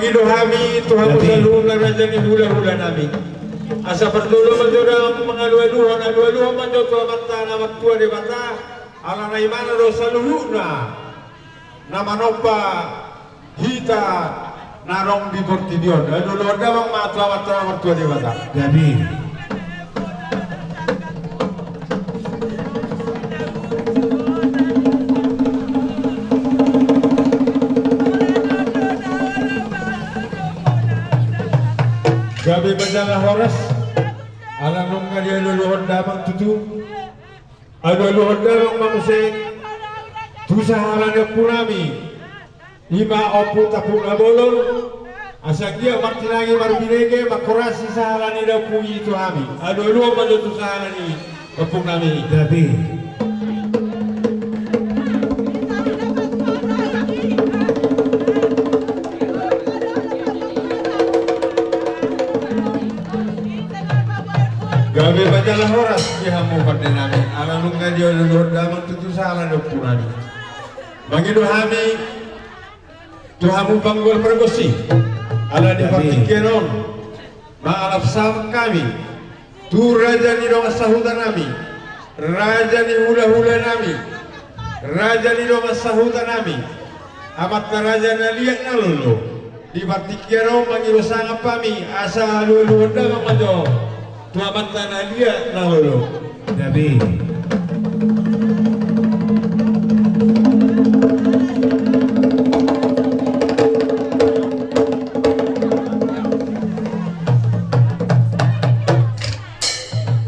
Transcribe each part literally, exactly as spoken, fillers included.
Mangido hami tu hamu saluhutna raja ni hulahula nami. Asa parjolo ma jo damang mangalualuhon, alualuhon ma jo tu Amanta na martua Debata, ala na ibana do saluhutna na manompa hita na adong di portibi on. Alualuhon damang ma tu Amanta na martua Debata. Gabe. Gabe ma jala horas. Ala nunga dialualuhon damang tutu. Alualuhon damang ma muse tu sahala ni ompu nami, i ma Ompu Tapuk Nabolon, asa anggiat martinangi marbinege, manghorasi sahala ni da ompu i tu hami. Alualuhon ma jo tu sahala ni ompu nami. Gabe. Gabe ma jala horas di hamu pande nami, ala nunga dialualuhon damang tutu sahala ni ompu nami. Mangido hami tu hamu panggol pargonsi, ala di partingkian on mangalap salam hami tu raja ni dongan sahuta nami, raja ni hulahula nami, raja ni dongan sahuta nami, amanta raja na liat na lolo. Di partingkian on mangido sangap hami asa alualuhon damang ma jo tu amanta na liat na lolo. Gabe.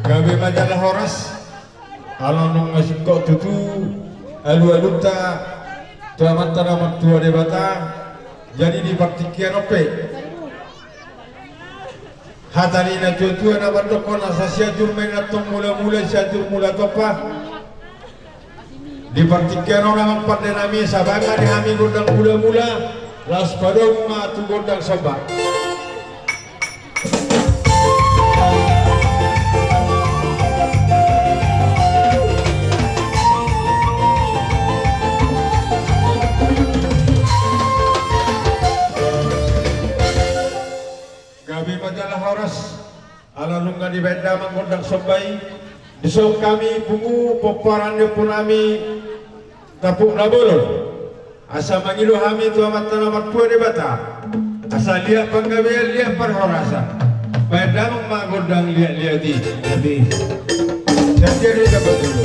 Gabe ma jala horas. Ala nunga singkop tutu alualunta tu Amanta na martua Debata. Jadi di partingkian on pe, hata ni na tuatua na mandokkon asa Sianjur ma inna tong mulamula, Sianjur mula tompa. Di partingkian on amang pande nami, sabaen ma di hami gondang mulamula, laos padomu ma tu gondang somba. Gabe ma jala horas. Ala nunga dibaen damang gondang somba i, dison hami pungu pomparan ni ompu nami Tapuk Nabolon. Asa mangido hami tu Amanta na martua Debata asa liat panggabean, liat parhorasan. Baen damang ma gondang liatliat i. Gabe. Jadi, jadi dapat dulu.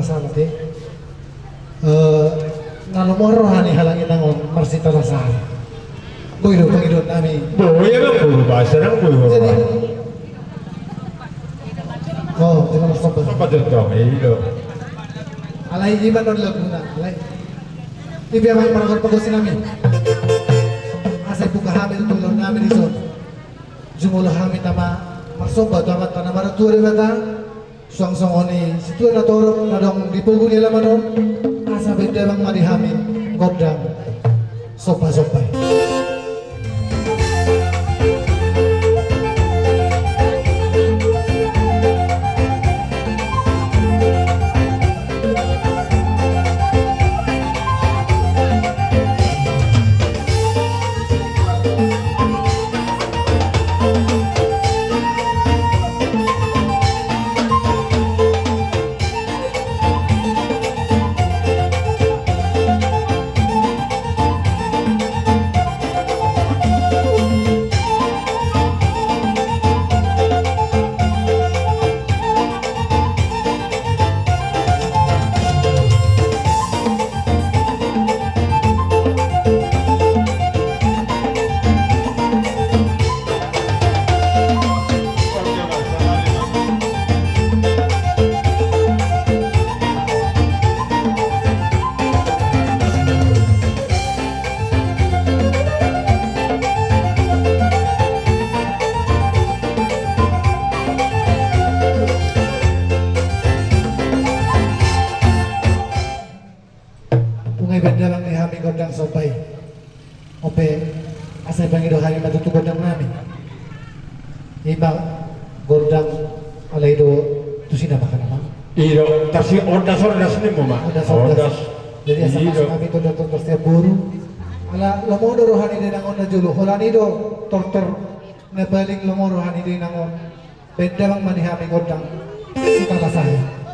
Santi. Eh, na lomo roha ni halak inang on marsitalasari. Boi do pangidoan nami. Boi, emang boi, bahasa nang boi. Jadi, oh, jadi marsomba. Apa contoh, iya. Alai ima non laguna, alai. Ipe amang pargonsi nami. Asa dibuka hami tu tolon nami dison. Jumolo hami tama marsomba tu Amanta na martua Debata. Suang songon i situa na torop na adong di pogu ni alaman on, asa baen damang ma di hami gondang somba-somba i. Nunga dibaen damang di hami gondang somba i. Ope, asa dipangido hami ma tutu gondang nami. Ima gondang alai do tusi nama kan, amang? I do, tasi ondas, ondas ni ma. Ondas, ondas. Jadi asa i do. Mas kami tu tortor setiap boru. Ala lomo do roha ni dainang on na jolo. Holan i do tortor na paling lomo roha ni dainang on. Baen damang ma di hami gondang sitalasari.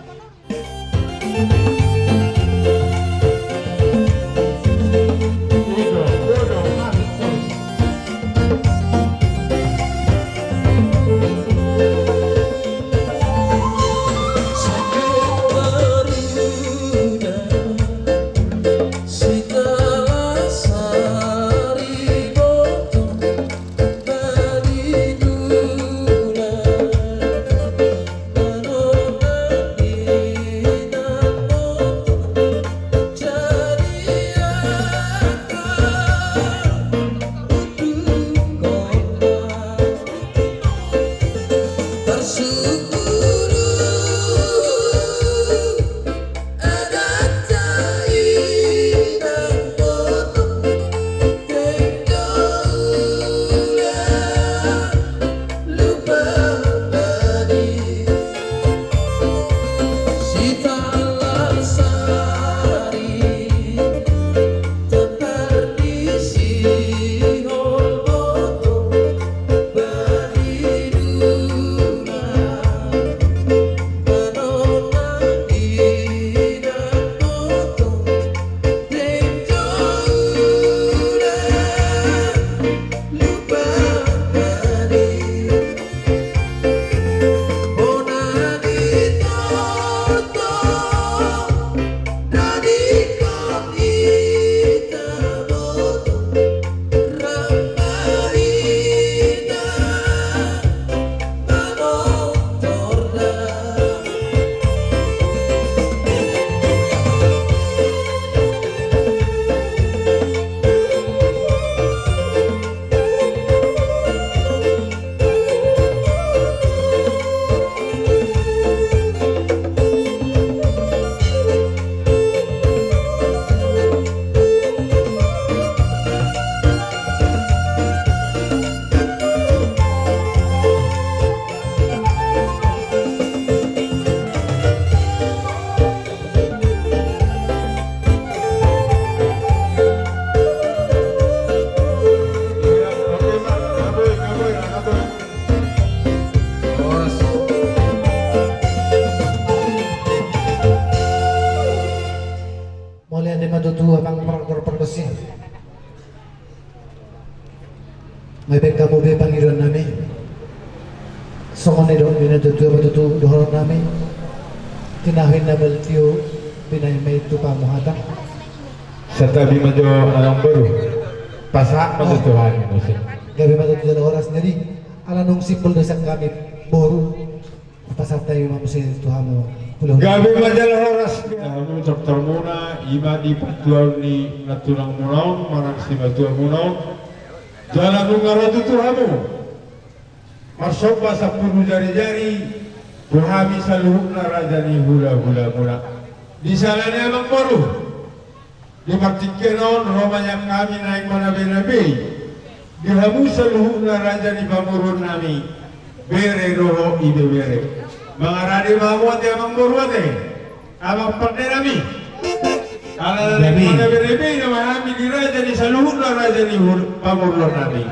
Mauliate ma tutu amang pargonsi. Nga pe hamu be pangidoan nami. Songon i do, di na tutu ma tutu dohonon nami. Tinahin na baltio, pinaimai tu pamuhatan. Santabi ma jo amang boru. Pasahat ma jo tu hami muse. Gabe ma jo tu jala horas jadi. Ala nunga simpul do sian hami boru. Pasahat hami ma muse tu hamu. Gabe ma jala horas. Hamu toktormuna, ima di patuaon ni nantunangmuna on, manang simatuamuna on. Jala nunga ro tutu hamu marsomba sampulu jarijari tu hami saluhutna raja ni hulahulamuna. Di sala ni amang boru, di partingkian on ro ma nian hami naeng manabeinabei di hamu saluhutna raja ni pamoruonnami, bere dohot ibebere. Mangarade ma hamu ate amang boru ate. Amang pande nami. Ala na manabeinabei nama hami di raja ni saluhutna raja ni hul-, pamoruonnami.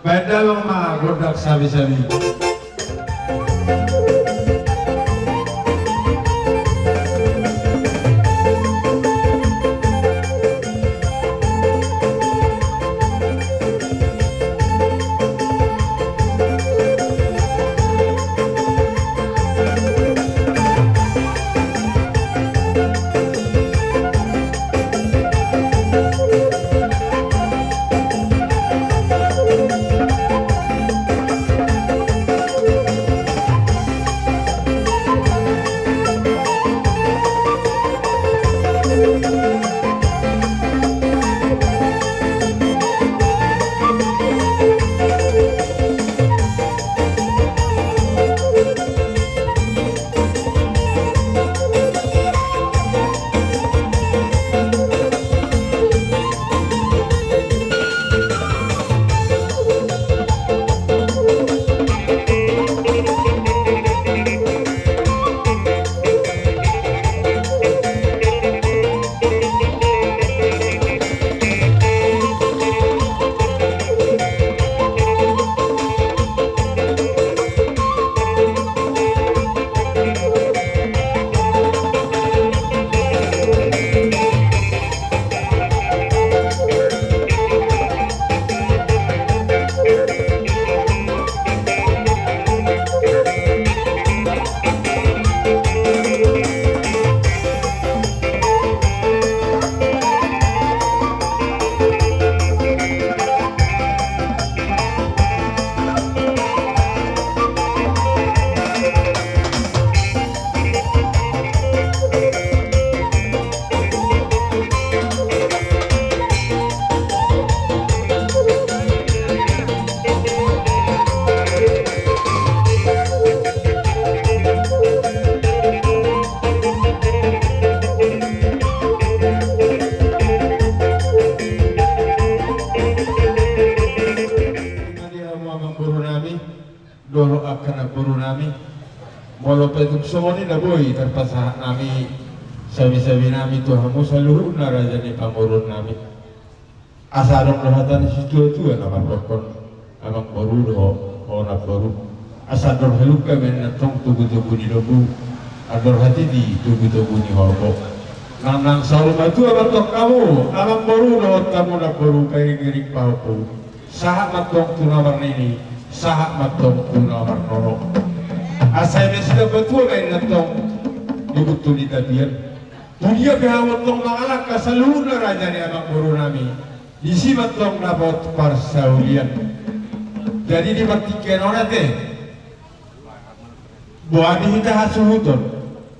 Baen damang ma gondang sabisabi. Di hamu amang boru nami dohot angka namboru nami, molo pe tung songon i na boi tarpasahat nami sabisabi nami tu hamu saluhutna raja ni pamoruon nami. Asa adong do hata ni situatua na mandokkon, amang boru dohot ho namboru, asa andor halumpang ma inna tong togutogu ni lombu, andor hatiti togutogu ni horbo. Nang, nang saur matua ma antong hamu amang boru dohot hamu namboru, pairingiring pahompu. Sahat ma antong tu na marnini, sahat ma antong tu na marnono. Asa eme sitambatua ma inna tong di buntu ni tapian. Tu dia pe hamu antong mangalangka saluhutna raja ni amang boru nami, disi ma antong dapot parsaulian. Jadi di partingkian on ate, boha di hita hasuhuton.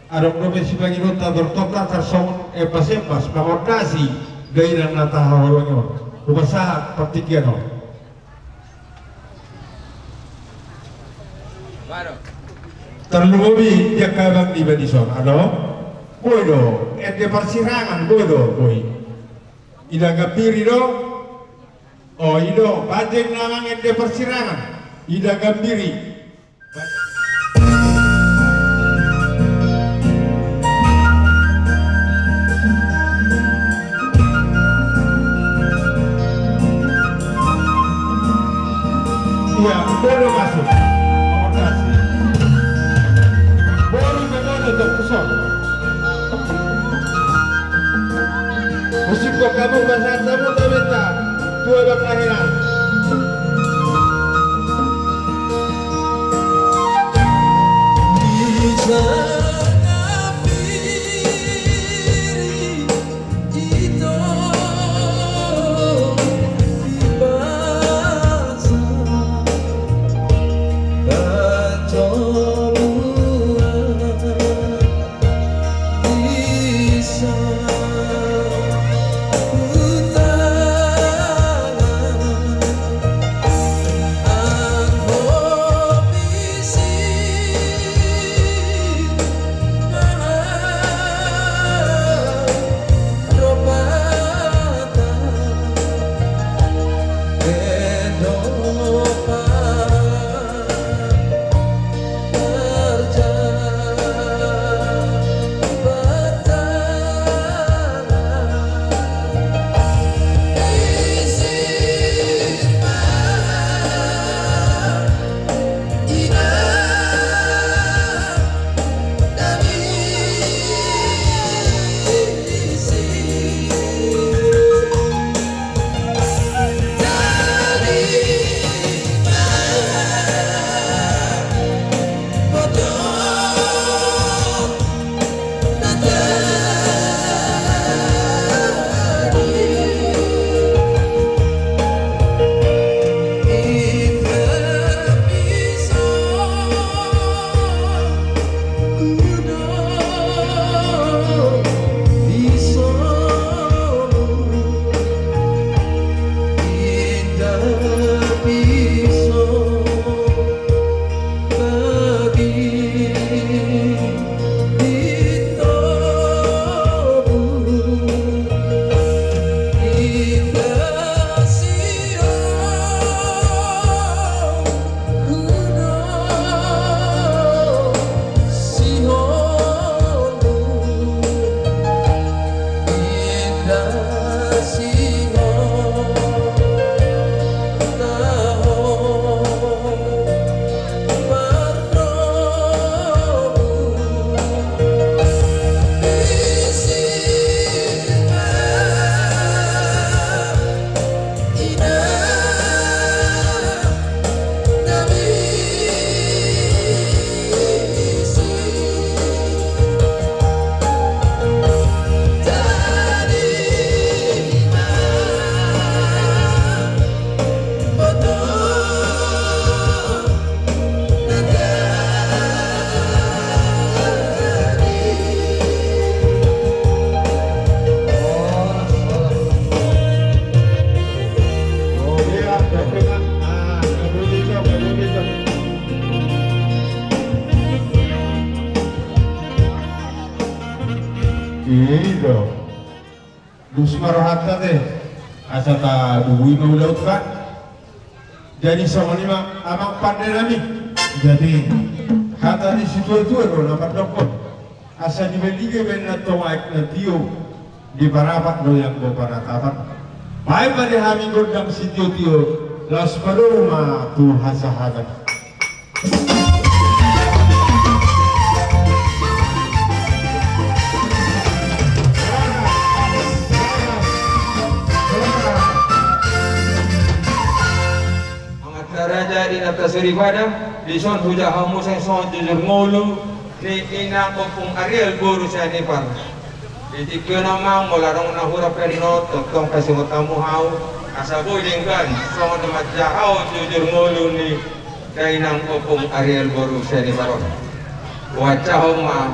Adong dope sipangidoanta, tortorna tarsongon embasembas mangondasi dainang na tahaholongi on. Hupasahat partingkian on. Tarlumobi di angka abang niba dison, adong? Boi do, ende parsirangan, boi do, boi. Ida gambiri do? O, i do, bajeng na mangende parsirangan. Ida gambiri. Ia, boru masuk. Makasih. Boru pe boru tetap kesal. Musik kok kamu bahasa kamu tak minta. Tua bang lahiran. Ate, asa tabuhai ma ulaonta. Jadi songon i ma amang pande nami. Jadi hata ni situatua do na mandokkon, asa dibahen dibahen na tong aek na tio, diparapat do ianggo panatapan. Baen ma di hami gondang sitiotio, laos padomu ma tu hasahatan. Amanta raja, inanta soripada, dison hujaha muse songon jujur ngolu ni inang Ompung Ariel boru Sianipar. Di tingki on amang, molo adong na hurang pe annon, tongtong pasingot hamu hau, asa boi denggan songon na manjaha jujur ngolu ni dainang Ompung Ariel boru Sianipar on. Hubaen hamu ma.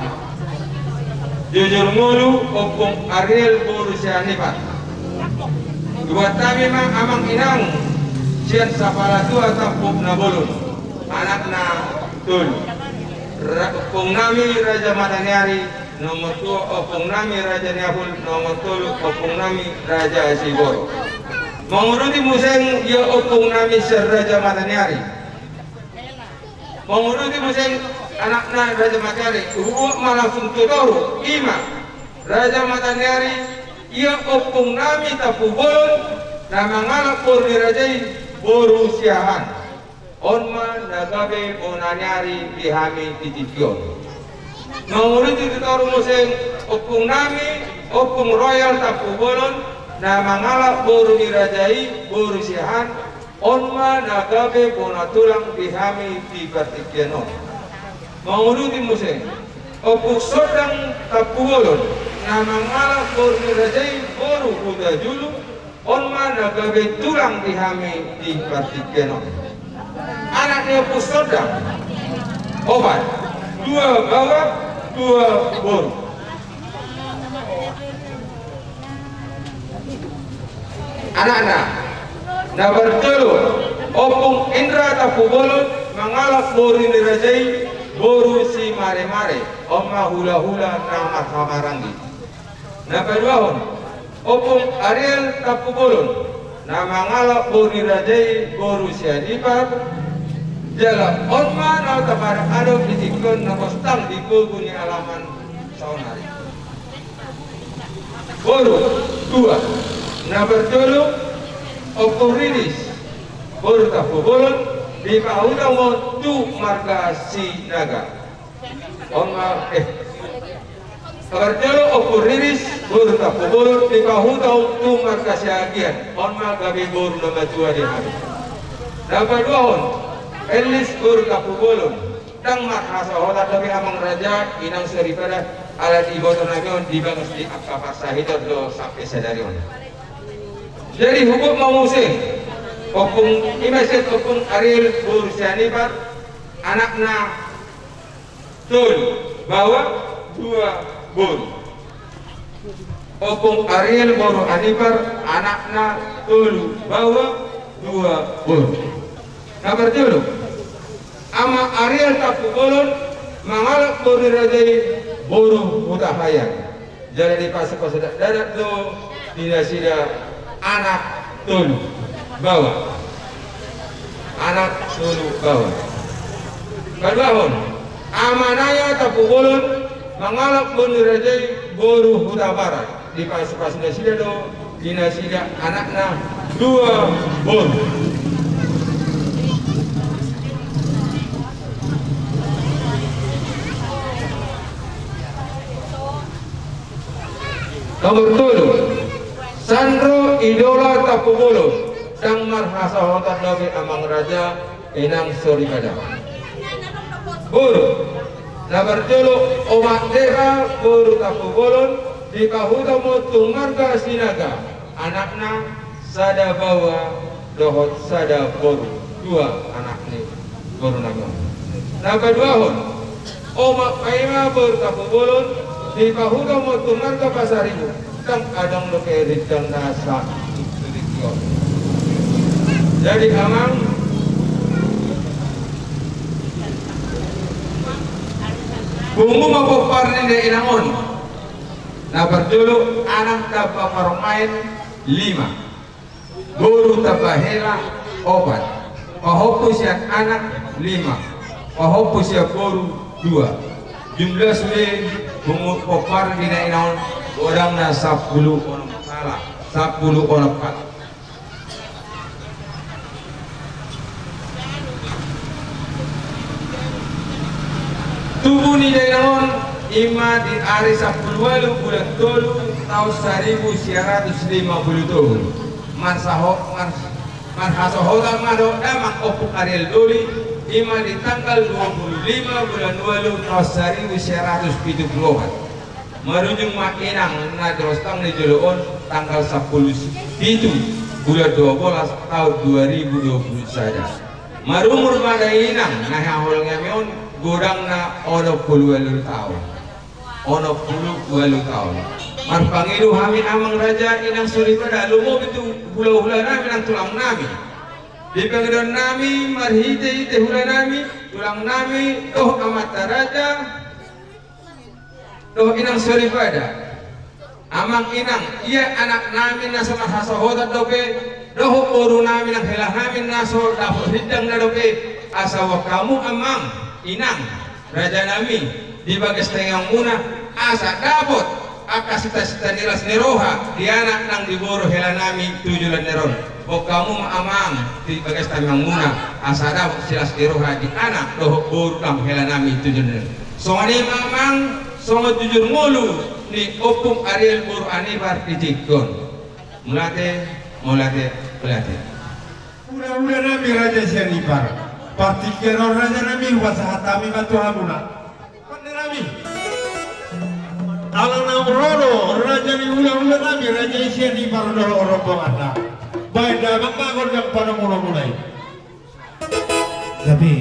Jujur ngolu Ompung Ariel boru Sianipar. Dibuat hami ma amang inang sian sapala tua tampuk na bolon, anakna tolu. Ra-, ompung nami Raja Mataniari, nomor dua ompung nami Raja Niapul, nomor tolu ompung nami Raja Siboro. Mangurupi muse ia ompung nami sian Raja Mataniari. Mangurupi muse anakna Raja Mataniari, hubuat ma langsung tu toru, ima Raja Mataniari, ia ompung nami Tampubolon, na mangalap boru ni raja i boru Siahaan. On ma na gabe bona ni ari di hami di tingki on. Mangurupi tu toru muse ompung nami, Ompung Royal Tampubolon, na mangalap boru ni raja i boru Siahaan, on ma na gabe bona tulang di hami di partingkian on. Mangurupi muse Ompung Sondang Tampubolon, na mangalap boru ni raja i boru Hutajulu, on ma na gabe tulang di hami di partingkian on. Anak ni Ompung Sondang opat, dua baoa, dua boru. Anakna, na parjolo Ompung Indra Tampubolon, mangalap boru ni raja i boru Simaremare, on ma hulahula na marhahamaranggi. Na paduahon, Ompung Ariel Tampubolon, na mangalap boru ni raja i boru Sianipar. Jala on ma na tapaadopsi di tingki on na pos tang di pogu ni alaman saonari. Boru dua, na parjolo Ompung Riris boru Tampubolon, dipahuta ma on tu marga Sinaga. On ma, eh. Na parjolo Ompung Riris boru Tampubolon, dipahuta ma on tu marga Siagian. On ma gabe boru na matua di hami. Na paduahon, Elis boru Tampubolon. Ndang marhasohotan dope amang raja, inang soripada, ala diboto nami on di bagas ni angka parsahiton do sampe sadari on. Jadi hubuat ma muse Ompung, ima sian Ompung Ariel boru Sianipar, anakna tolu baoa, dua boru. Ompung Ariel boru Anipar, anakna tolu baoa, dua boru. Na parjolo, Ama Ariel Tampubolon, mangalap boru ni raja i boru Hutahaean. Jala dipasupasu dakdanak do di nasida anak tolu baoa. Anak tolu baoa. Paduahon, Ama Naya Tampubolon, mangalap boru ni raja i boru Hutabarat. Dipasupasu nasida do di nasida anakna dua boru. Nomor tolu, Sandro Idola Tampubolon, ndang marhasohotan dope amang raja, inang soripada. Boru, na parjolo Omak Deha boru Tampubolon, dipahuta ma on tu marga Sinaga, anakna sada baoa dohot sada boru, dua anak ni boru nami on. Na paduahon, Omak Paima boru Tampubolon, dipahuta ma on tu marga Pasaribu, ndang adong dope rindang na sahat tu tingki on. Jadi amang, pungu ma pomparan ni inang on. Na parjolo, anak na paparumaen, lima. Boru tamba hela, opat. Pahompu sian anak, lima. Pahompu sian boru, dua. Jumlah sude punguan pomparan di dainang on, godangna sampulu onom halak, sampulu onom halak. Tubu ni dainang on i ma di ari sampulu ualu bulan tolu taon saribu sia ratus lima pulu tolu. Marsaho-, mar-, marhasohotan ma dohot damang Ompung Ariel Doli, i ma di tanggal dua pulu lima bulan ualu taon saribu sia ratus pitu pulu opat. Marujung ma inang na di rostang ni jolo on tanggal sampulu pitu bulan dua bolas taon dua ribu dua pulu sada. Marumur ma dainang na hinaholongi hami on godangna onom pulu ualu taon. Onom pulu ualu taon. Marpangido hami amang raja inang soripada, lumobi tu hulahula nami nang tulang nami. Di pangidoan nami marhitehite hula nami, tulang nami dohot amanta raja dohot inang soripada. Amang inang, ia anak nami na so marhasohotan dope, dohot boru nami nang hela nami na so dapot rindangna dope, asa boan hamu amang inang, raja nami, di bagas tangiangmuna, asa dapot angka sitasita ni las ni roha di anak nang di boru hela nami tu joloan ni ari on. Boan hamu ma amang di bagas tangiangmuna, asa dapot silas ni roha di anak dohot boru nang hela nami tu joloan ni ari on. Songon i ma amang, songon jujur ngolu ni Ompung Ariel boru Anipar di tingki on. Mauliate, mauliate, mauliate. Hulahula nami raja sian Anipar. Partingkian on raja nami, hupasahat hami ma tu hamuna. Pande nami. Ala naung ro do raja ni hulahula nami, raja i sian Anipar dohot rombonganna. Baen damang ma gondang pandomunomuna i. Tapi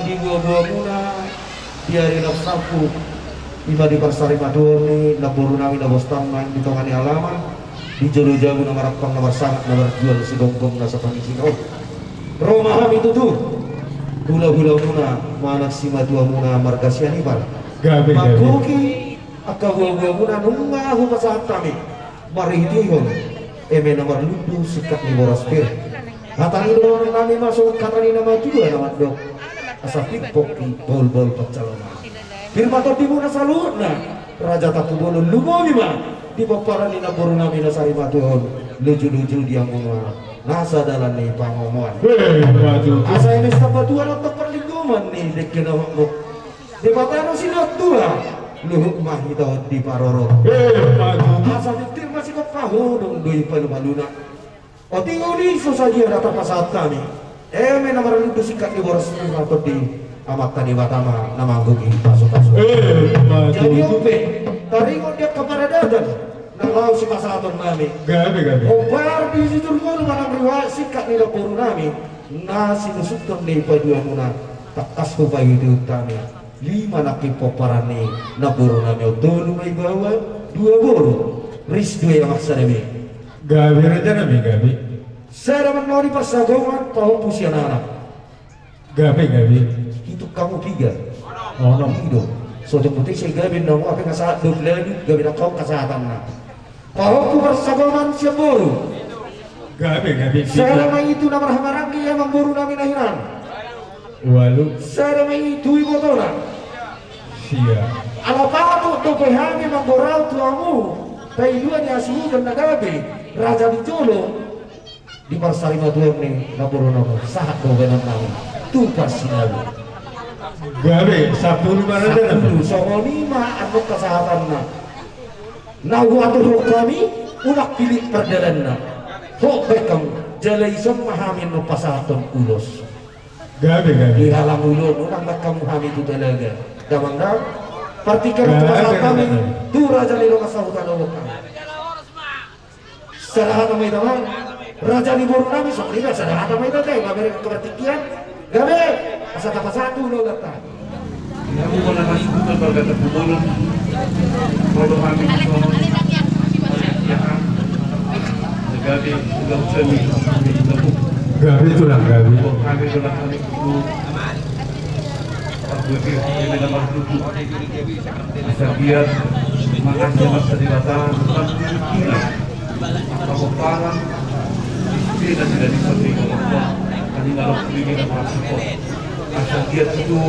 Di boaboamuna di ari na salpu, ima di parsarimatuaon ni namboru nami na bostan nang di tonga ni alaman, di jolo jabu na marampang na marsangat na marjual sigomgom na sapangisingon. Ro ma hami tutu hulahulamuna manang simatuamuna marga Sianipar. Gabe, gabe. Manggohi angka boaboamuna nunga hupasahat hami marhitehon eme na marlundu singkat ni boras pir. Hata ni dohonon nami ma songon hata ni na matua na mandok: Asa pir pongki bahulbahul pansalongan. Pir ma tondimuna saluhutna, raja Tampubolon, lumobi ma di pomparan ni namboru nami na sarimatua on, lujuluju di hamu ma na sadalan ni pangomoan. Asa eme sitamba tua nonton parlinggoman ni dengke na mokmok, Debata do silehon tua, luhut ma hita on diparorot. Asa tintin ma sigompa, hodong do i palupaluna. Otik on i so sadia na tapasahat hami eme na marlundu singkat ni boras pir ma tondi Amanta Debata ma na manggohi pasupasu. Jadi on pe taringot di angka paradatan na laho sipasahaton nami. Gabe, gabe. Hombar di sijur ngolu manang riwayat singkat ni namboru nami na sinusuthon ni paduamuna, tangkas hupaihutihut hami. Lima nangkin pomparan ni namboru nami on, tolu ma i baoa, dua boru. Ris dua i, Amang, sada be. Gabe, raja nami, gabe. Sada ma na di parsagongan, pahompu sian anak. Gabe, gabe. Hitung hamu piga? Onom. I do. So tung mute sai gabe na hamu, hape nga sahat do lalu, gabe nangkin hamu hasahatanna. Pahompu parsagongan sian boru. Gabe, gabe. Sada ma i tu na marhahamaranggi, amangboru nami na hinan. Ualu. Sada ma i tu ibotona. Sia. Ala patut dope hami manggorau tu hamu paidua ni hasuhuton na gabe, raja ni jolo. Di parsarimatuaon ni namboru nami, sahat do bahenon nami tu parsinabung. Gabe, sampulu ma, raja nami. Sampulu, songon i ma annon hasahatanna. Na huaturhon hami, unang pillit pardalanna. Hot baen hamu, jala dison ma hami annon pasahathon ulos. Gabe, gabe. Di halang ulaon, unang baen hamu hami tu talaga. Damang, damang. Partingkian on pasahat hami tu raja ni dongan sahuta na hot hami. Sada hata ma hita, amang. Raja ni boru nami, songon i ma, sada hata ma hita, te, gabe, gabe partingkian. Gabe, asa tapasahat tu ulaonta. Di hamu manang hasuhuton marga Tampubolon, ro do hami songon, ya, gabe, gabe, gabe. Gabe, tulang, gabe. Gabe, tulang, gabe. Parbue pir eme na marlundu, asa anggiat mangasi Amanta Debata, mangulingkina angka pomparan, di sude nasida dison di Debata, na nunga ro tu ibana marsupport. Asa anggiat tutu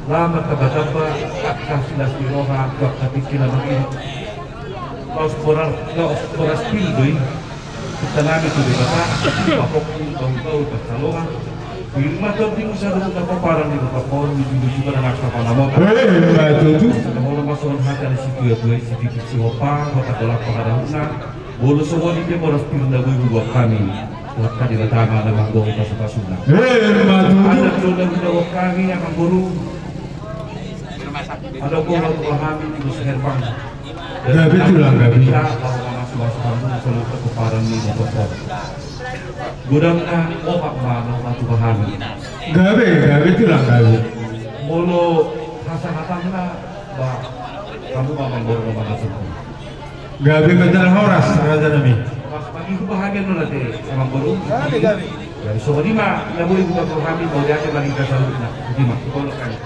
lam martambatamba angka silas ni roha tu angka tingki na mangihut. Laos boras, laos boras pir do i. Huta nami tu Debata, pir ma pongki bahulbahul pansalongan. Pir ma tondimu saluhutna pomparan ni botongkon, lujuluju ma nang angka pangamotan. Eh, ima tutu. Asa na molo ma songon hata ni situatua i, sipipit sihompa, hotang holan pangarahutna. Molo songon i pe boras pir na boi huboan hami, Amanta Debata ma na manggohi pasupasuna. Eh, ima tutu. Adat do na hinaboan hami, amangboru. Adong do na huboan hami di Bos Herbang. Gabe, tulang, gabe. Bisa, bahwa masumasu hamu saluhut pomparan ni botongkon. Godangna opat ma na huboan hami. Gabe, gabe, tulang, gabe. Molo hasahatanna, ba, hamu ma amangboru na mangaturhon. Gabe, gabe, horas, raja nami. Pas pagi huboan hami annon ate, amangboru. Gabe, gabe. Jadi songon i ma na boi huboan hami, mauliate ma di hita saluhutna. Jadi ma, huboan hami.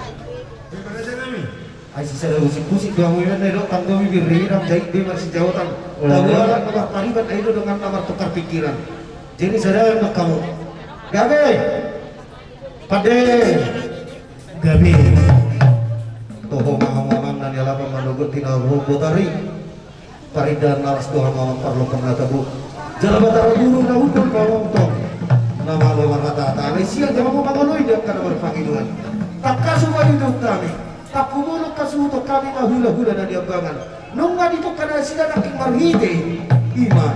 Ai sisada husipusip do hamu, ian na didok tanggo bibir riram, jait be marsijaotan. Tabo alat na marpariban, ai do dongan na martukar pikiran. Jadi sada ma hamu. Gabe. Pande. Gabe. Toho ma hamu amang na nialapan manogot hinarohom botari. Parindahan na las do hamu amang parlompan na tabo. Jala batara guru na hundul pamongtong. Na malo marhatahata, alai sian do hamu mangoloi di angka na marpangidoan. Tangkas hupaihutihut hami. Tangkas hupaihutihut hami ma hulahula na niambangan. Nunga dipungka nasida nangkin marhite. Ima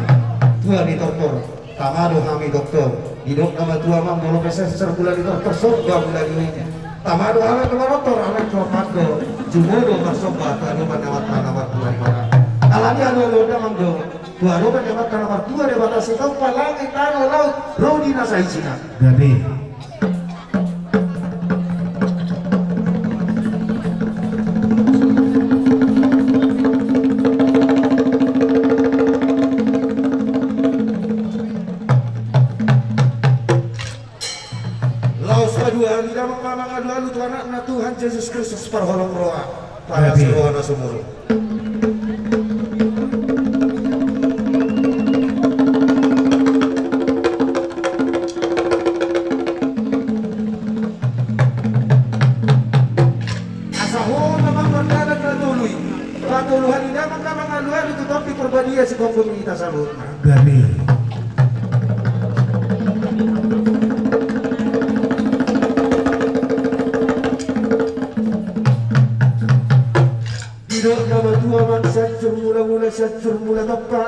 tua ni tortor. Tama do hami doktor. Didok na matua, amang, molo pe serser mula ni tortor, somba mula ni uhum. Tama do halak na manortor, alai tu amang do jumolo marsomba tu adopan ni Amanta na martua Debata. Alani i, alo-alo damang do tu adopan ni Amanta na martua Debata, sitompa langit, tano, laut, ro di na saisina. Gabe. Jesus Kristus parholong roha, parasi roha na sumurung. Asa ho ma amang mardalan patolui, patoluhon ni damang na mangalualu tu Tondi Parbadia, sihompu ni hita saluhutna. Gabe. Didok na matua ma, Sianjur Mula-mula, Sianjur Mula Tompa.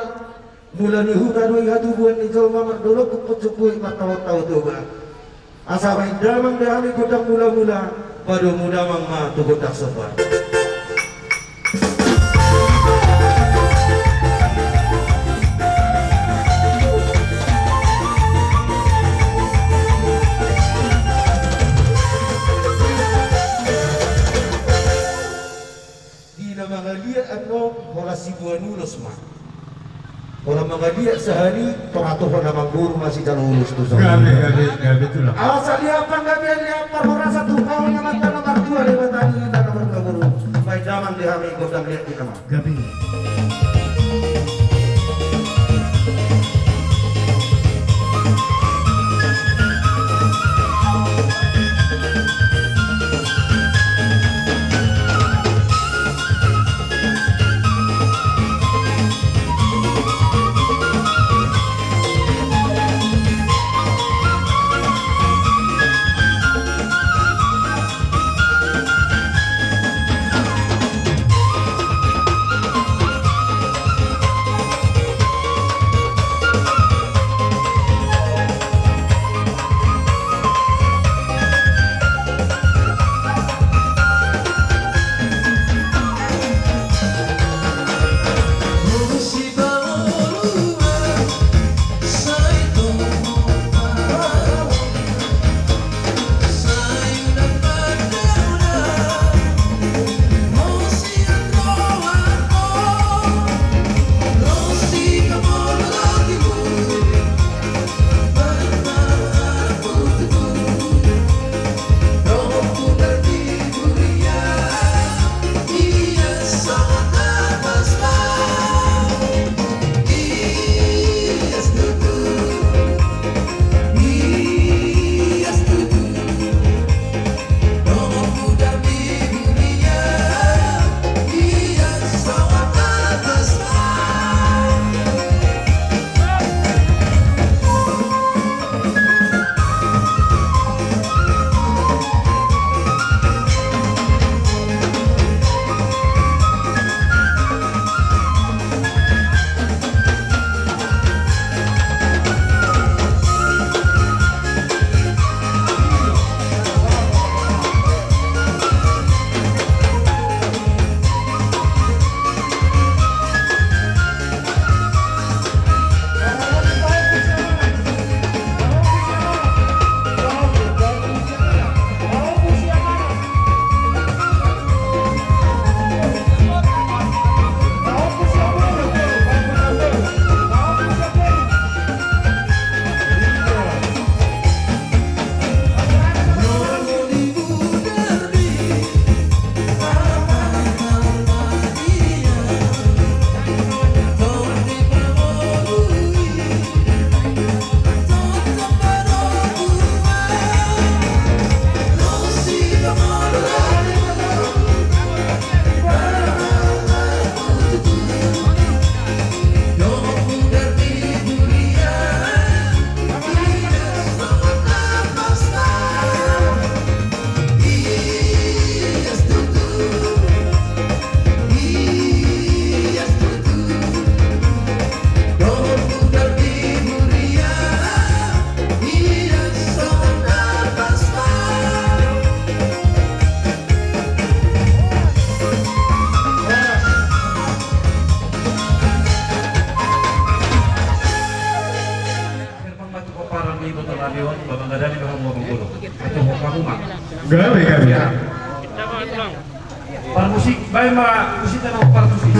Mula ni huta do i hatubuan ni jolma, mardolok humput sumbuhit martaon-taon Toba. Asa bahen damang da hami gondang mula-mula, padomu damang ma tu gondang somba. Di na mangaliat annon holan siboan ulos ma. Holan mangaliat sahali, tonga toho na manggoru ma sijalo ulos tu son. Gabe, gabe, gabe tulang. Asa liat panggabean, liat parhorasan tu Amanta na martua, Debata ni hita na martua guru. Bahen damang di hami gondang liat hita ma. Gabe. Akhir ma tu pomparan ni Kota Madiun, bamangadani bahamu bamanggolo. Atau bahamu ma. Gabe, gabe. Parmusik, baen ma musikna, parmusik.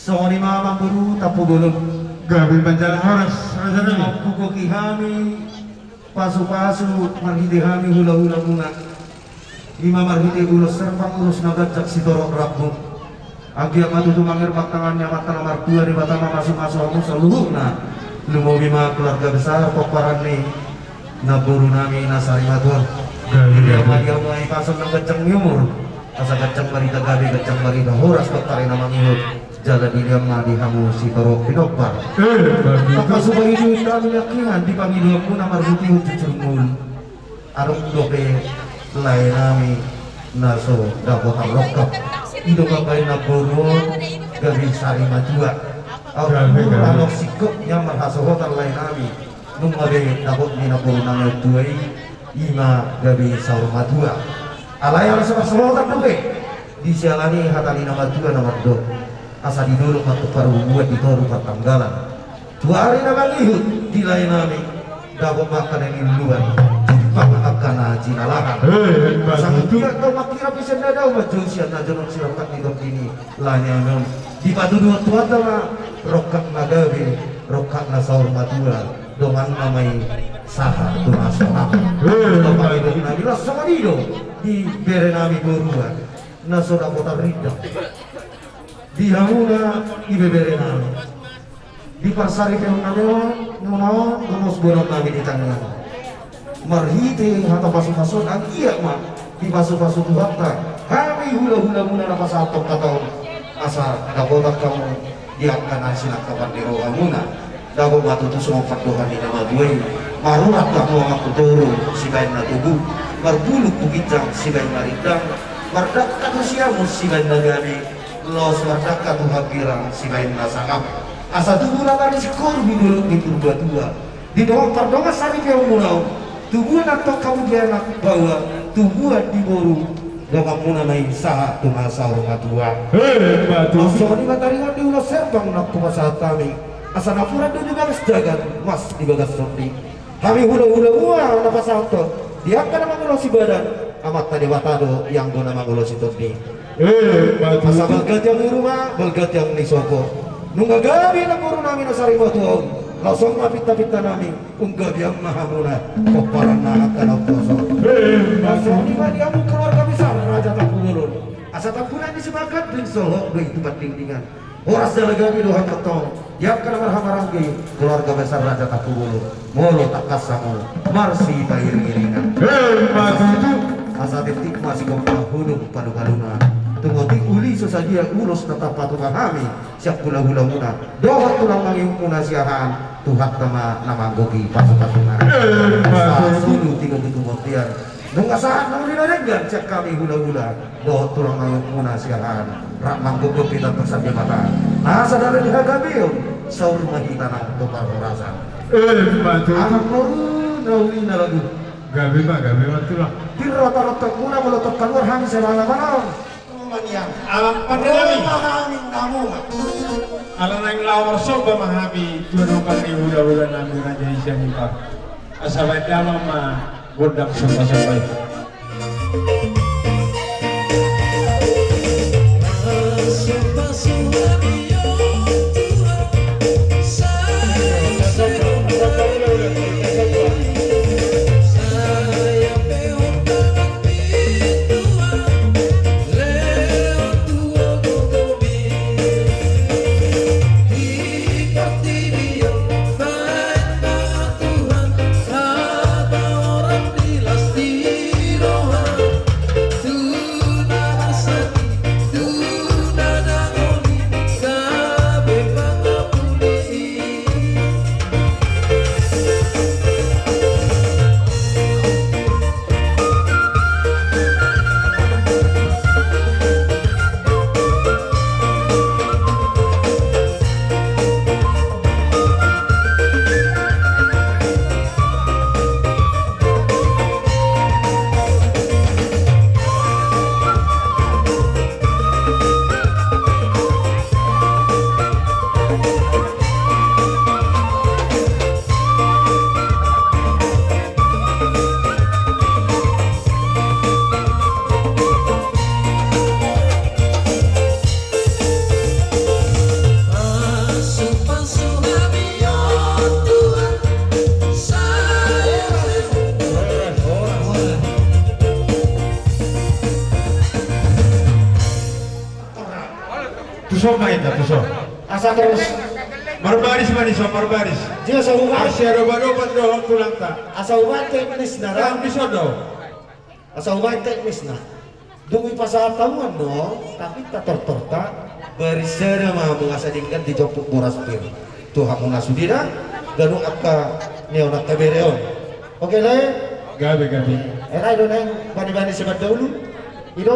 Songon i ma amang boru Tampubolon. Gabe manjalo horas, raja nami. Hugohi hami pasupasu marhite hami hulahulamuna. I ma marhite ulos serbang, ulos na ganjang sitorop rambu. Anggiat ma tutu mangirbang tangan ni Amanta na martua Debata mamasumasu hamu saluhutna. Lumobi ma keluarga besar pomparan ni namboru nami na sarimatua. Gabe, gabe. Di hamu ma i pasu na ganjang ni umur. Asa ganjang barita gabe, ganjang barita horas, pomparan na mangihut. Jala dilehon ma di hamu sitorop pinompar. Eh, bagus. Tapasupasu i di hami anggiat di pangidoanmuna marhitehon jujur ngolu. Adong dope lae nami na so dapotan rongkap. I do mambahen namboru on gabe sarimatua. Gabe, gabe. Adong singkop nian marhasohotan lae nami. Nunga be dapot ni namboru nami tua i, i ma gabe saur matua. Alai adong so marsohotan dope. Disiala ni hata ni na matua na mandok, asa di dolok ma tumpar bubuan, di toru partanggalan. Tu ari na mangihut di lae nami, dapot ma angka na niluluan, jumpang angka na jinalahan. Eh, anggiat do mangkirap sian na dao, manjou sian na jonok, sirongkap ni tondi ni lae nami on. Dipatuduhon Tuhanta ma rongkap na gabe, rongkap na saur matua, donganna ma i sahat tu na so nang. Eh, anggiat nami las songon i do di bere nami borua na so dapotan rindang. Di hamuna ibebere nami, di parsaripeon nami on, muna on, rumus bonon nami di tangiang. Marhite hata pasupasu on, anggiat ma dipasupasu Tuhanta hami hulahulamuna na pasahathon hata on, asa dapotan hamu di angka na sinangkapan ni rohamuna. Dapot ma tutu songon pandohan ni na matua i, marurat hamu amang tu toru sibahen na togu, marbulung tu ginjang sibahen na rindang, mardangka tu siamun sibahen na gabe, laos mardangka tu hambirang sibahen na sangap. Asa tubu na bani singkoru di dolok ni Purbatua, di dongan pardongan saripeonmuna on, tubuan antong hamu di anak baoa, tubuan di boru, donganmuna ma i sahat tu na saur matua. Emma tutu. Songon i ma taringot ni ulos serbang na hupasahat hami. Asa napuran do di bagas jagat, mas di bagas tondi. Hami hulahulamuna na pasahathon, di angka na mangulosi badan, Amanta Debata do i anggo na mangulosi tondi. Emma tutu. Asa balga tiang ni ruma, balga tiang ni sopo. Nunga gabe namboru nami na sarimatua on, laos on ma pintapinta nami. Unggabian ma hamuna pomparan na angka na umposo. Emma tutu. Songon i ma di hamu keluarga besar Raja Tampubolon. Asa tampunan ni simangan, ring sohot do i tu pandingdingan. Horas jala gabe do hamu tong di angka na marhahamaranggi keluarga besar Raja Tampubolon. Molo tangkas hamu marsipairingiringan. Emma tutu. Asa tintin ma sigompa hudung palupaluna. Tung otik uli so sadia ulos na tapatupa hami sian hulahulamuna dohot tulang mangihutmuna sian Tuhanta ma na manggohi pasupasuna. Emma tutu. Sasulu tiga pitu bontean. Nunga sahat na uli na denggan sian hami hulahula dohot tulang mangihutmuna sian rap manggohi hita tu sandimata. Asa dala ni hagabeon saur ma hita nang tu parhorasan. Emma tutu. Amang boru na uli na lagu. Gabe ma, gabe ma tulang. Pirro tarontokmuna molo tong kaluar hami sian alaman on. Manian. Alam pandemi. Roma hami namuna. Ala naeng laho marsomba ma hami tu dongan ni hulahula nami Raja i Sianipar. Asa baen damang ma gondang sombasomba i. Tuson ma inna, tuson. Asa torus. Marbaris ma dison, marbaris. Dia so hubaen. Asa dopadopan dohot tulangta. Asa hubaen teknisna, da. Kan dison do. Asa hubaen teknisna. Dung dipasahat hamu on do, tapi tatortorta, baris sada ma hamu asa denggan dijomput boras pir. Tu hamu na sudena, ganup angka ni on angka bere on. Oke, lae? Gabe, gabe. Eh, lae do naeng bani-bani sian mandulu. I do.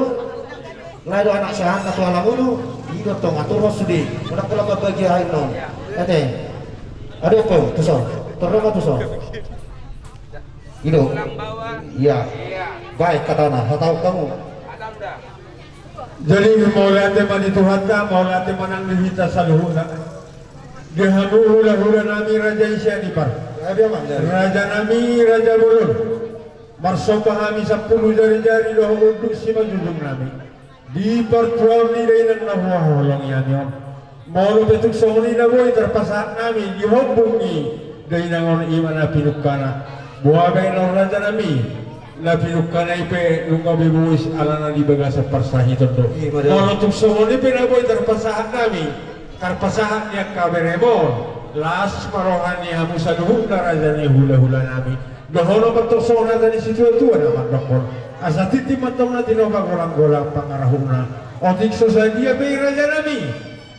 Lae do anak sahat na tu halak ulu. I do tong atur ro sude. Unang pola mambagi aek non. Ate. Adong pe, tuson. Torro ma tuson. I do. Iya. Baik, hatana, hatahon hamu. Jadi, mauliate ma di Tuhanta, mauliate ma nang di hita saluhutna. Di hamu hulahula nami raja i Sianipar. Raja nami, raja bolon. Marsomba hami sampulu jarijari dohot unduk simanjujung nami. Di partuaon ni dainang na huhaholongi hami on. Molo pe tung songon i na boi tarpasahat nami di hombung ni dainang on, i ma na pinungkana. Boha baen on raja nami, na pinungkana i pe nunga bebois alana di bagasan parsahiton do. Molo tung songon i pe na boi tarpasahat nami, tarpasahat ni angka berem on, las ma roha ni hamu saluhutna raja ni hulahula nami. Dohonon ma tong songon hata ni situatua na mandokkon. Asa tintin ma tong na tinopa, golanggolang pangarahutna. Otik so sadia pe i raja nami,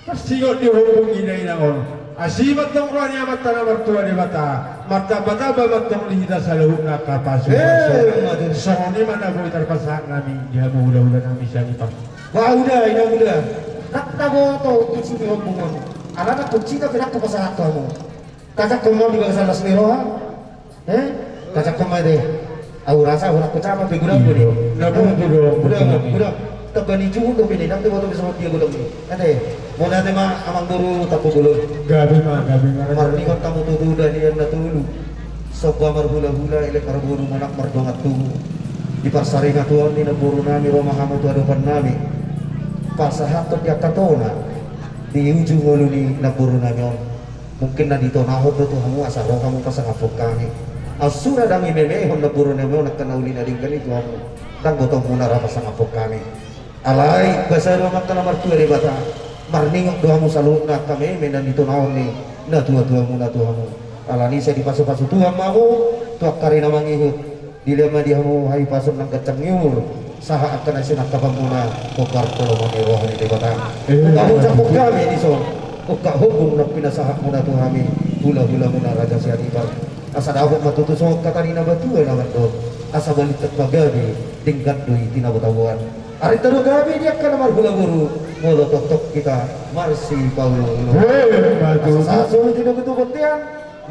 tarsingot di hombung ni dainang on. Asi ma tong roha ni Amanta na martua Debata. Martambatamba ma tong di hita saluhutna angka pasupasu. Songon i ma na boi tarpasahat nami di hamu hulahula nami Sianipar. Bah, uda, ina uda. Ndang taboto kunci ni hombung on. Alana kuncina pe ndang hupasahat tu hamu. Tajangkon ma di bagasan las ni roha. Eh? Tajangkon ma i. Au rasa hurang kucama pe godang. Godang, godang. Tamba ni juhut do pe i, ndang taboto be songon dia godang i. Ate, mauliate ma amangboru Tampubolon. Gabe ma, gabe ma. Marningot hamu tutu dahian na tolu. Somba marhulahula, elek marboru, manang mardongan tubu. Di parsaringoton ni namboru nami ro ma hamu tu adopan nami. Pasahathon di angka tona di ujung ngolu ni namboru nami on. Mungkin na ditonahon do tu hamu asa ro hamu pasangaphon hami. Asura ndang imemehon namboru nami on angka na uli na denggan i tu hamu. Ndang botoonmuna ra pasangaphon hami. Alai basa do ma angka na martua Debata, marningot do hamu saluhutna angka meme na nitonahon ni natuatuamuna tu hamu. Alani i sai dipasupasu Tuhan ma hamu tu angka ari na mangihut. Dilehon ma di hamu hahipason nang ganjang ni umur, sahat angka na sinangkapmuna, hombar holong ni roha ni Debata. Ungkap ucaphon hami dison, ungkap hombung na pinasahatmuna tu hami, hulahulamuna raja Sianipar. Asa dapot ma tutu songon hata ni natuatua na mandok, asa balintang ma gabe, denggan do i tinabotaboan. Arinta do gabe di angka na marhulaboru, molo tongtong hita marsipauluulu. Asa sahat songon i tu na tutu bontean,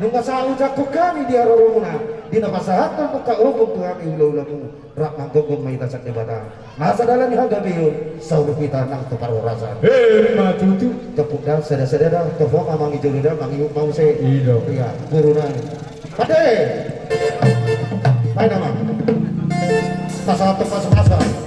nunga sahat ujungkon hami di haroromuna, di na pasahathon ungkap hombung tu hami hulahulamu, rap manggomgom ma hita sian Debata. Nasa dalan ni hagabeon, saur hita nang tu parhorasan. Emma tutu. Topuk da, sada-sada da, torop ma mangido da, mangihut ma muse. I do. Ia, boru nami. Pande! Baen nama. Pasahat tu pasu-pasu.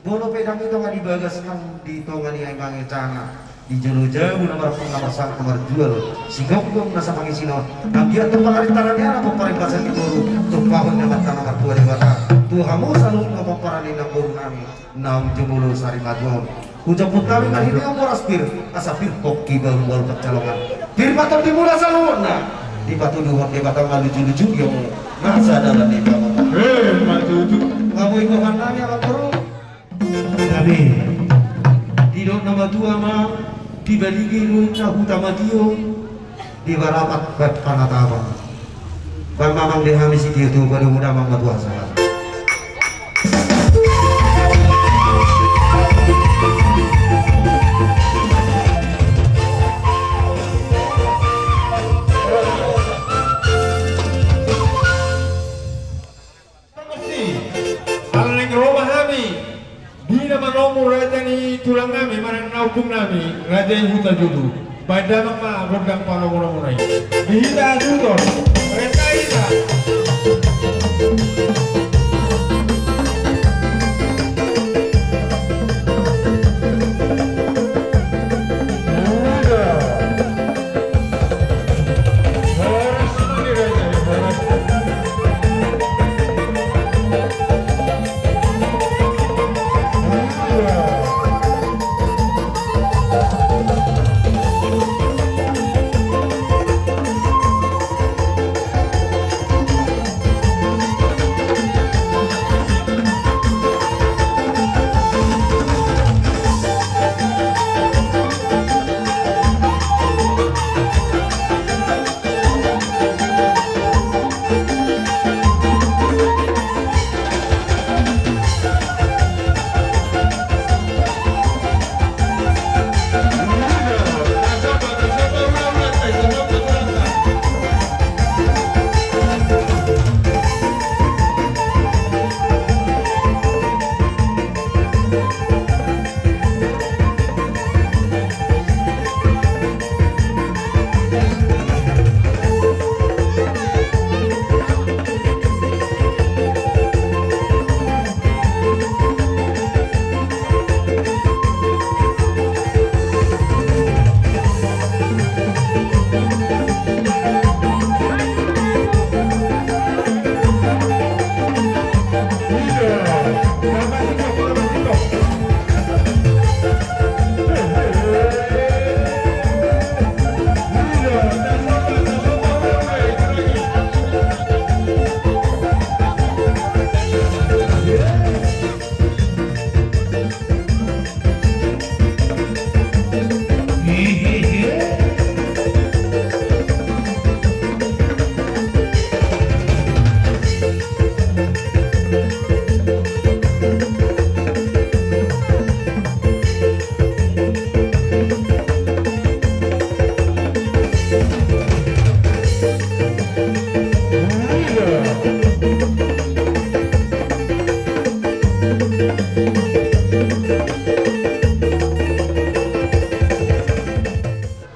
Molo pe ndang i tonga di bagas nang di tonga ni ai mangecana, di jolo jabu na marpung na marsangka marjual, sigomgom na sapangisina on, nang dia tu pangarintaran ni anak pomparimbasan ni boru, tumpahon ni Amanta na martua Debata tu hamu saluhut na pomparan ni namboru nami naung jumolo sari matua on. Hujamput nami ma di dia boras pir, asa pir pongki baru baru pansalongan. Pir ma tong di mula saluhutna, dipatuduhon Debata ma luju-luju dia mu, nasa dalan ni pangomo. Emma tutu. Ngabo inggohan nami anak boru. Gabe. Didok na matua ma, di balige do na huta matio, di barapat bat panatapan. Baen ma amang di hami sitio tu padu muda amang matua sahat. Tung nami, raja i Hutajulu. Baen damang ma gondang palomonomuna i. Di hita Atuhon. Renta hita.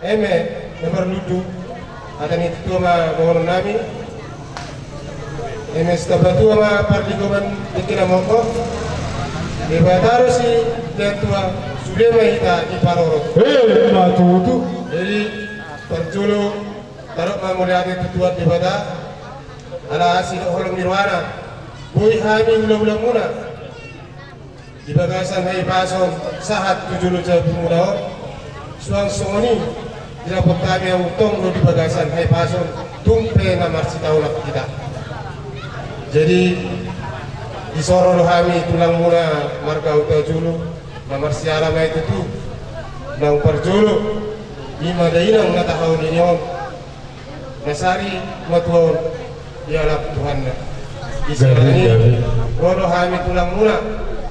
Eme, na marlundu, hata ni tutua ma dohonon nami. Eme, sitamba tua ma parlinggoman di tingki na monggok. Debata do silean tua, sude ma hita diparorot. Emma tutu. Jadi, parjolo, tadok ma mauliate tu Tuhan Debata, ala asi dohot holong ni rohana, boi hami hulahulamuna di bagasan hahipason sahat tu jolo jabumuna on. Suang songon i, didapot hami hamu tong do di bagasan hahipason, tung pe na marsitaonon hita. Jadi, disoro do hami tulangmuna marga Hutajulu, na marsiala ma i tutu. Naung parjolo, i ma dainang na tahaholongi on. Na sari matua on dialap Tuhanna. Di siala ni i, gabe, gabe, ro do hami tulangmuna,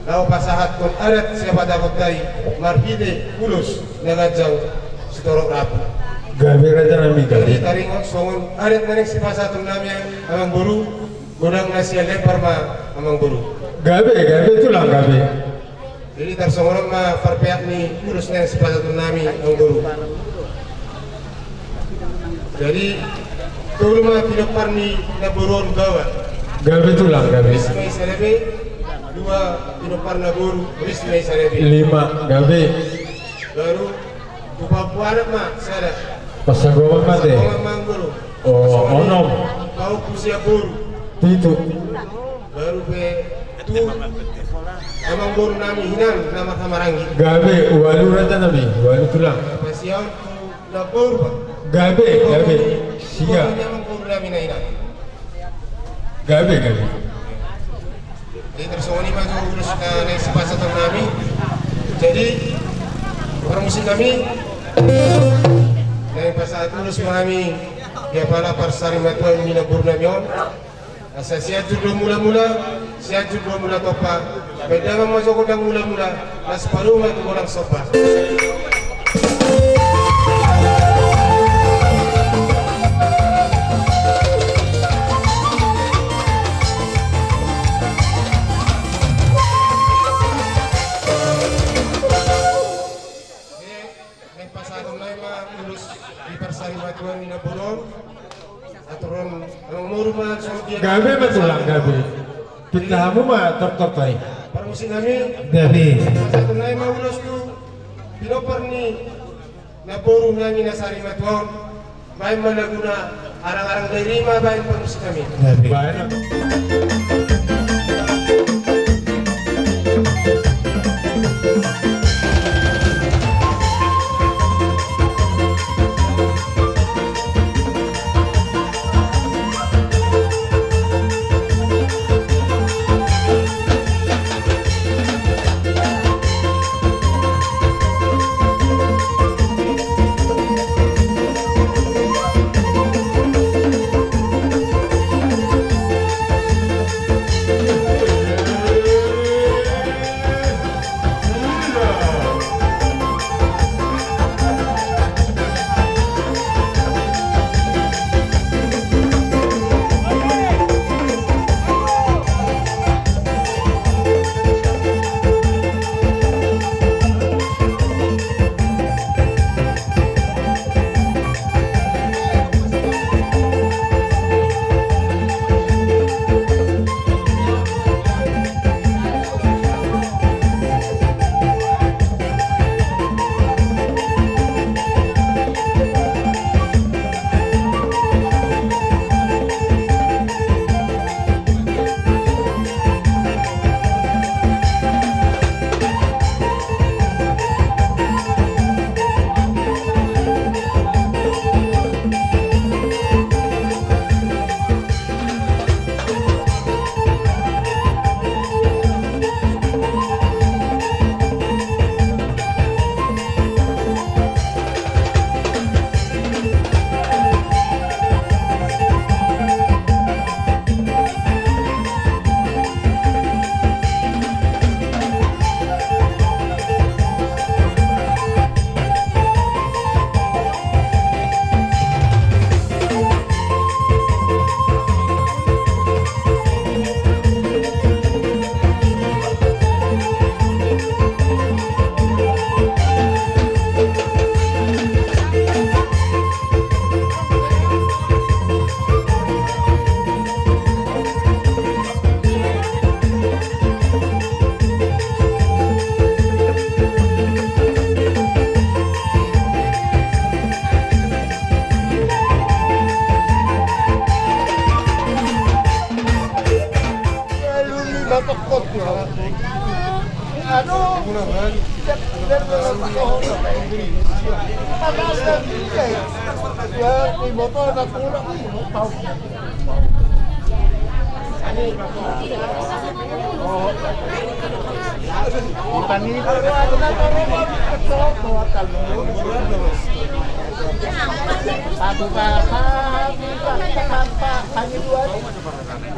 laho pasahathon adat siapatakonta i marhite ulos na ganjang sitorop rambu. Gabe, raja nami, gabe. Jadi taringot songon adat na naeng sipasahaton nami, amangboru, godang na sian lempar ma, amangboru. Gabe, gabe, tulang, gabe. Jadi tarsongon on ma parpeak ni ulos na naeng sipasahaton nami, amangboru. Jadi, tolu ma pinompar ni namboru on baoa. Gabe, tulang, gabe. Ris ma i sada be. Dua pinompar namboru, ris ma i sada be. Lima, gabe. Baru, tu pahompu anak ma sada. Pasagoman ma te. Pasagoman ma, amangboru. O, onom. Pahompu sian boru. Pitu. Baru pe tu amangboru nami hinan na marhahamaranggi. Gabe, ualu, raja nami, ualu, tulang. Pasiaon tu namboru, Pak. Gabe, gabe. Sia. Amangboru nami na hinan. Gabe, gabe. Jadi tarsongon i ma jo ulos na naeng sipasahaton nami. Jadi parmusik nami, naeng pasahat ulos ma hami di apala parsarimatua ni namboru nami on. Asa Sianjur do mulamula, Sianjur do mula tompa. Baen damang ma jo gondang mulamula, laos padomu ma tu godang somba. Aturon, aturon umur ma, so dia. Gabe ma tulang, gabe. Pinta hamu ma tortor tai. Parmusik nami. Gabe. Satu nai ma ulos tu pinompar ni namboru nami na sari matua on. Baen ma laguna Arang-arang Dairi ma baen parmusik nami. Gabe. Baen.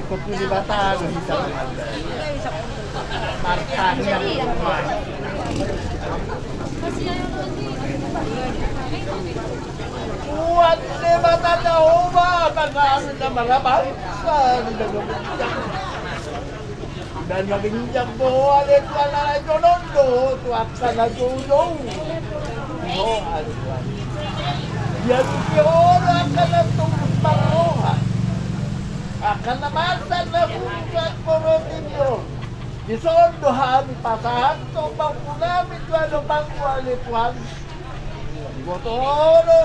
Ikut di Batam bisa. Martani. Tuhan Debata Jahowa, tangan na marabangsa di dalam. Dan na ginjang do ale tu anak na jolo do tu angka na joujou. Ia disi ho do angka na tulus marroha, angka na marsan na bukan poroti do. Dison do hami pasahathon pangku nami tu adopanmu ale Tuhan. Diboto ho do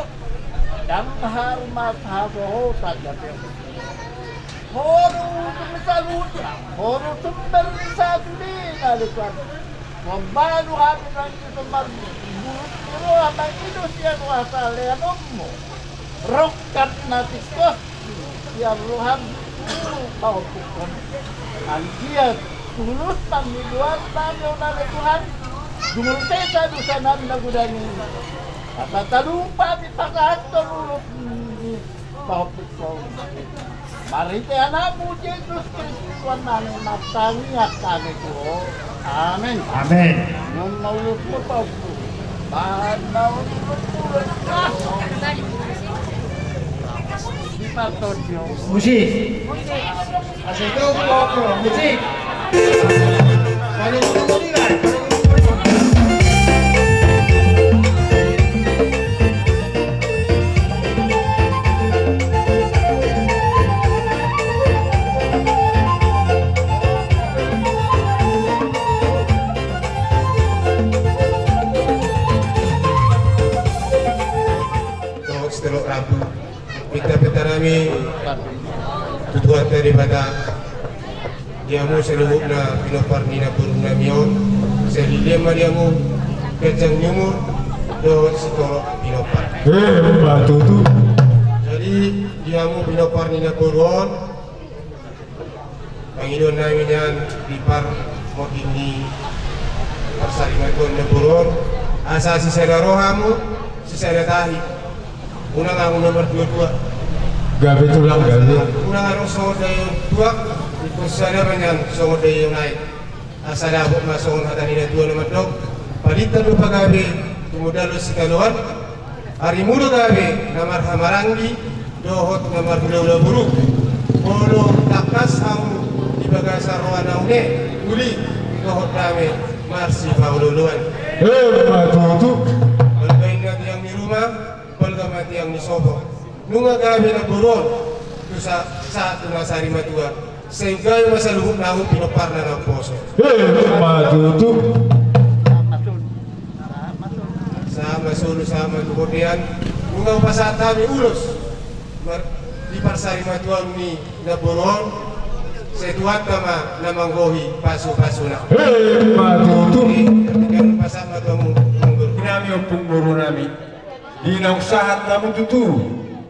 dang harmas hasohotan dope. Ho do ujung ni saluhutna, ho do sumber ni saluhutna ale Tuhan. Mambahen hami nang dison marbulut ni roha mangido sian hasaleanonmu. Rongkap na tingkos sian roham tu pahompukkon. Anggiat tulus pangidoan nami on ale Tuhan. Jumolo sesa dosa nami na godang i. Asa talup hami pasahathon ulos ni pahompukkon. Marhite Anakmu Jesus Kristus Tuhan nami, martangiang hami tu Ho. Amen. Amen. Nuaeng ma ulos ni pahompu. Bahen ma ulos ni pahompu. Musik. Musik. Hami tu Tuhanta Debata, di hamu saluhutna pinompar ni namboru nami on, sai lilian ma di hamu ganjang ni umur dohot sitorop pinompar. Emma tutu. Jadi di hamu pinompar ni namboru on, pangidoan nami nian di parmonding ni parsarimatuaon namboru on, asa sisada roha hamu, sisada tahi. Unang hamu na marduadua. Gabe tulang gabe. Unang adong songon daion tuak, ingkon sada ma nian songon daion aek. Asa dapot ma songon hata ni natua na mandok, palinta do pagabe, tumundalhon sitadoan. Arimu do gabe na marhahamaranggi dohot na marhulahula boru. Molo tangkas hamu di bagasan roha na une, uli dohot dame marsipaolooloan. Emma tutu. Balga inna tiang ni ruma, balga ma tiang ni sopo. Nunga gabe namboru on tu sa-, sahat tu na sarimatua, sai gabe ma saluhutna hamu pinomparna na umposo. Emma tutu. Sahat ma solu, sahat ma tu bontean. Nunga hupasahat hami ulos mar-, di parsarimatuaon ni namboru on, sai Tuhanta ma na manggohi pasupasuna. Emma tutu. Jadi, hatian pasahat ma tu hamu, namboru nami, ompung boru nami. Di naung sahat hamu tutu,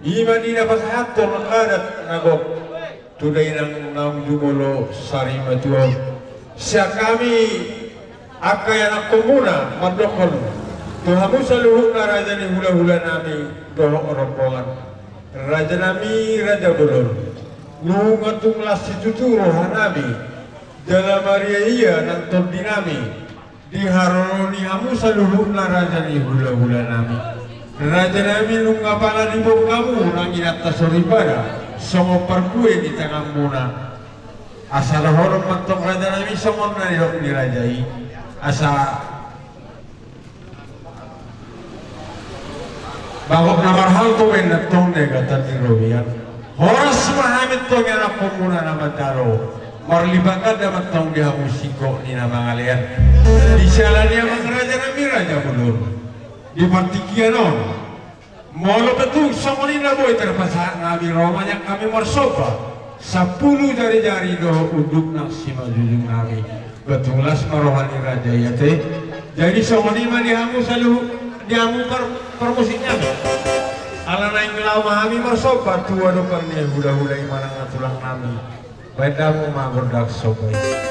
i ma di na pasahathon adat na gok tu dainang naung jumolo sarimatua on. Sian hami angka ianakhonmuna mandokhon tu hamu saluhutna raja ni hulahula nami dohot rombongan. Raja nami, raja bolon, nunga tung las situtu roha nami, jala mariaia nang tondi nami di haroro ni hamu saluhutna raja ni hulahula nami. Raja nami, nunga pala diboan hamu nang inanta soripada songon parbue ni tanganmuna. Asa dohonon ma antong raja nami songon na nidok ni raja i, asa bagot na marhalto baen antong na gatan ni robean. Horas ma hami antong ianakhonmuna na mandalo. Marlipat ganda ma antong di hamu singkop ni na mangalean. Di siala ni amang raja nami, raja bolon, di partingkian on, molo pe tung songon i na boi tarpasahat, nami ro ma nian hami marsomba sampulu jarijari dohot unduk nang simanjujung nami. Ba tung las ma roha ni raja i ate. Jadi songon i ma di hamu saluhut, di hamu par-, parmusik nami. Ala naeng laho ma hami marsomba tu adopan ni hulahula i manang na tulang nami. Baen damang ma gondang somba i.